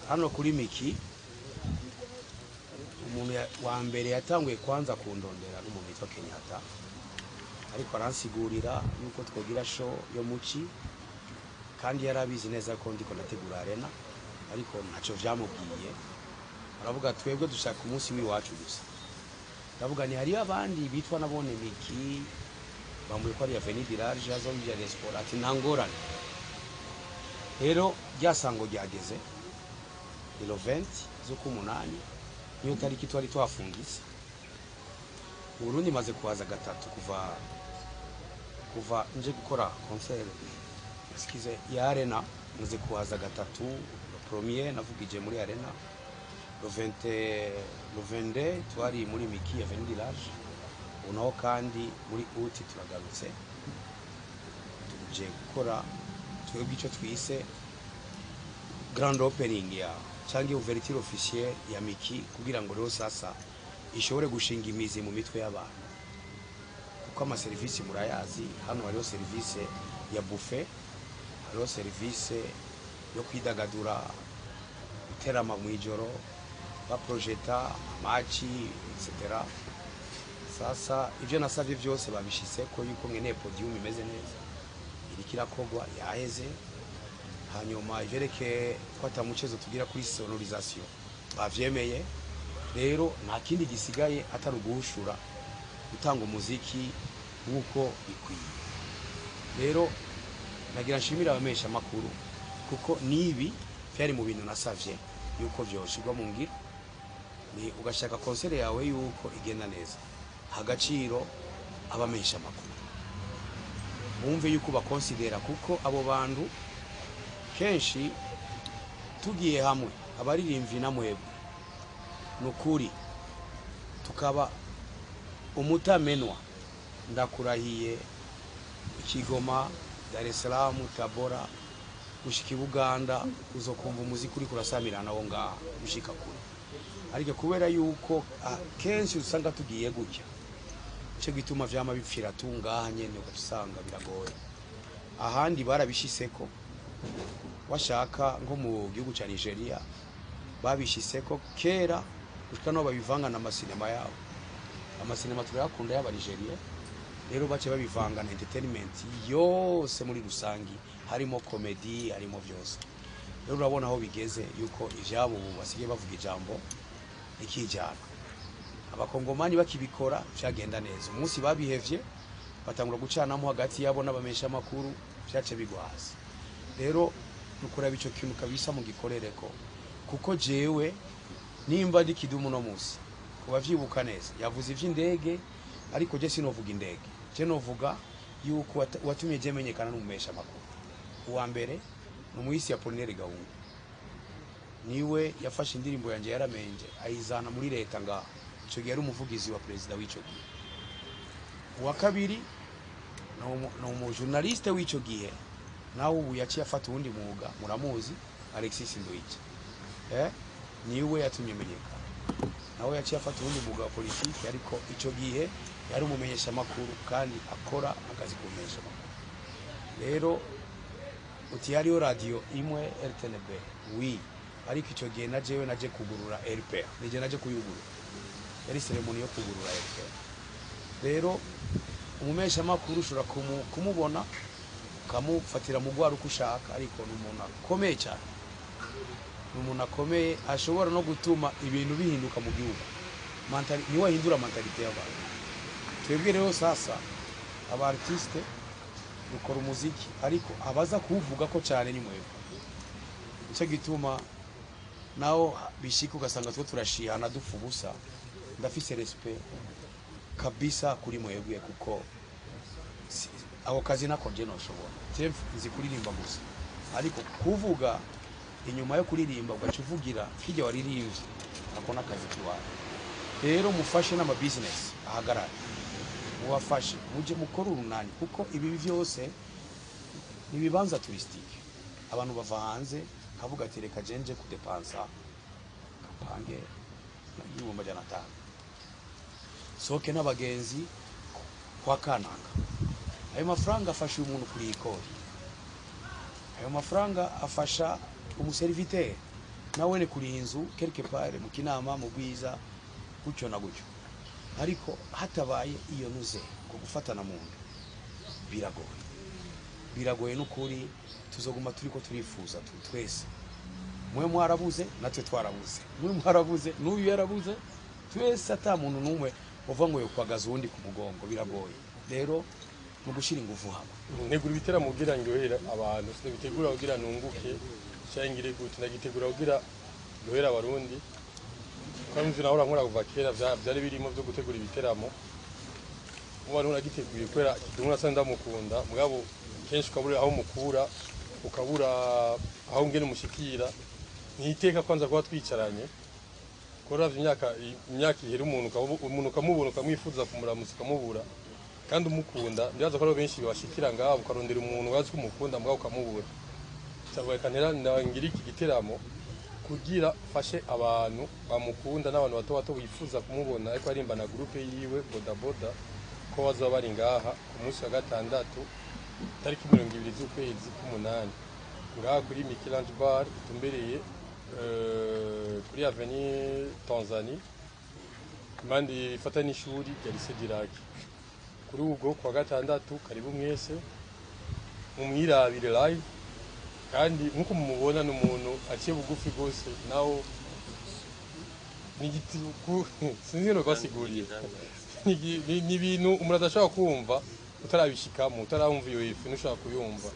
Hano kuri Miki, umuntu wa mbere yatanguye kwanza kundondera n'umuntu witwa Kenyatta, ariko aransigurira yuko twogira show yo muci, kandi yarabizi neza ko ndiko ndategura arena, ariko ntacyo vyamubwiye. Aravuga: "Twebwe dushaka umunsi w'iwacu gusa." Ndavuga ni hariyo abandi bitwa nabone Miki, bambuye ko ari Avenue du Large, hazoba diaspora. Ati: "Nta ngorane." Rero rya sango ryageze ni le 20 z'ukumunani, niyo tariki twari twafungitse. Mu Burundi maze kuhaza gatatu kuva nje gukora concert, excuse, ya arena. Maze kuhaza gatatu. Le premier navugije muri arena, le 20, le 22 twari muri Miki Avenue du Large. Ubu naho kandi muri août turagarutse, tuje gukora twebwe icyo twise grand opening ya cyangwa ouverture officielle ya Miki, kugira ngo rero sasa ishobore gushinga imizi mu mitwe y'abantu, kuko amaserivisi murayazi hano: hariho serivisi ya buffet, hariho serivisi yo kwidagadura, guterama mu ijoro, baprojeta amaci, etc. Sasa ibyo nasabye byose babishyize ko yuko nkeneye podium imeze neza, iriko irakogwa, yaheze. Hanyuma ivyerekeye ko ata mucezo tugira kuri sonorisation, bavyemeye. Rero nta kindi gisigaye atari uguhushura, gutanga umuziki nk'uko bikwiye. Rero nagira nshimire abamesha amakuru, kuko nibi vyari mu bintu nasavye yuko vyoshirwa mu ngiro. Ni ugashaka concert yawe yuko igenda neza, agaciro abamesha amakuru, bumve yuko bakonsidera, kuko abo bantu kenshi tugiye hamwe, abaririmbyi na mwebwe, ni ukuri tukaba umutamenwa. Ndakurahiye, Kigoma, Dar es Salaam, Tabora, gushika i Buganda, uzokumva umuziki uriko urasamirana wo ngaha gushika kure. Ariko kubera yuko kenshi usanga tugiye gutya, nico gituma vyama bipfira tu ngaha nyene, ugaca usanga biragoye. Ahandi barabishiseko, washaka nko mu gihugu ca Nigeria babishiseko kera, gushika no babivanga n'amasinema yabo. Amasinema turayakunda y'aba Nigeria, rero bace babivanga na entertainment yose muri rusangi, harimo comedy, harimo vyose. Rero urabona aho bigeze yuko ivyabo ubu basigaye bavuga ijambo rikijana. Abakongomani bakibikora vyagenda neza. Umunsi babihevye, batangura gucanamo hagati yabo n'abamesha amakuru, vyace bigwa hasi. Rero nukuraba ico kintu kabisa mugikorereko, kuko jewe nimba ndi Kidumu no musi, kubavyibuka neza, yavuze ivy'indege, ariko je sinovuga indege. Je novuga yuko watumye je menyekana n'umumesha amakuru uwa mbere ni umuhisi Apollinaire Gahungu. Niwe yafashe indirimbo yanje Yaramenje ayizana muri leta ngaho. Ico gihe yari umuvugizi wa perezida w'ico gihe. Uwa kabiri ni umujournaliste w'ico gihe, nawe ubu yaciye afata uwundi mwuga, muramuzi, Alexis Nduhije, niwe yatumye menyekana. Nawe yaciye afata uwundi mwuga wa politiki, ariko ico gihe yari umumenyeshamakuru kandi akora akazi k'ubumenyeshamakuru. Rero uti hariyo radio imwe, RTNB, oui, ariko ico gihe na jewe naje kugurura RPA, nije naje kuyugurura, yari cérémonie yo kugurura RPA. Rero umumeshamakuru ushobora kumubona ukamufatira mu rwara uko ushaka, ariko ni umuntu akomeye cyane, ni umuntu akomeye ashobora no gutuma ibintu bihinduka mu gihugu. Niwe ahindura mentalité y'abantu. Twebwe rero sasa aba artiste dukora umuziki, ariko abaza kuwuvuga ko cyane ni mwebwe. Nicyo gituma naho bishika ugasanga two turashihana, dupfa ubusa. Ndafise respect kabisa kuri mwebwe, kuko ako kazi nako je noshobora. Je nzi kuririmba gusa, ariko kuvuga inyuma yo kuririmba, ugaca uvugira kirya waririmbye, ako n'akazi kiwawe. Rero mufashe n'ama business ahagarare, mubafashe, muje mukore urunani, kuko ibi vyose ni ibibanza touristique. Abantu bava hanze, kavuga ati: "Reka jenje kudepansa, kapange 500,000, soke n'abagenzi kwa kanaka." Ayo mafaranga afasha umuntu kuri ikori, ayo mafaranga afasha Umuserviteur nawe ni kuri inzu quelque part mu Kinama, mu Bwiza, gutyo na gutyo. Ariko hatabaye iyo nuze ko gufatana mu nda, biragoye, biragoye n'ukuri. Tuzoguma turiko turifuza twese. Mwe mwarabuze, natwe twarabuze, mwe mwarabuze, n'uyu yarabuze, twese, ata muntu n'umwe uva ngo yokwagaza uwundi ku mugongo. Biragoye rero mu gushyira ingufu hamwe. Ntegura ibiteramo kugira ndyohere abantu, sinabitegura kugira nunguke cyangwa ngire gute. Ndagitegura kugira ndyohere Abarundi. Kandi ivyo nahora nkora kuva kera, vyari birimo vyo gutegura ibiteramo. Ubu hariho nagiteguye kubera Kidumu nasa ndamukunda, mugabo kenshi ukabura aho mukura, ukabura aho ngene umushikira. Niteka kwanza kuba twicaranye kuravya imyaka ihera, umuntu umuntu ukamubona, ukamwifuza kumuramutsa, ukamubura kandi umukunda. Ndibaza ko ariho benshi bashikira ngaho, ukarondera umuntu wazi ko umukunda mugabo ukamubura. Cyangwa reka ngira iki giteramo kugira fashe abantu bamukunda n'abantu bato bato bifuza kumubona ariko arimba na groupe yiwe Boda Boda, ko bazoba bari ngaha ku munsi wa gatandatu, tariki 20 z'ukwezi k'umunani, ngaha kuri Mickey Lounge Bar itumbereye kuri Avenue Tanzanie, impande ifata n'ishuri rya Lycée du Lac. Kuri ubwo kuwa gatandatu, karibu mwese mumwirabire live. Kandi nk'uko mumubona, ni umuntu aciye bugufi rwose, nawo ni igiti sinzi no kubasigurira. Ni ibintu umuntu adashobora kumva utarabishikamo, utarumva iyo ifu ntushobora kuyumva.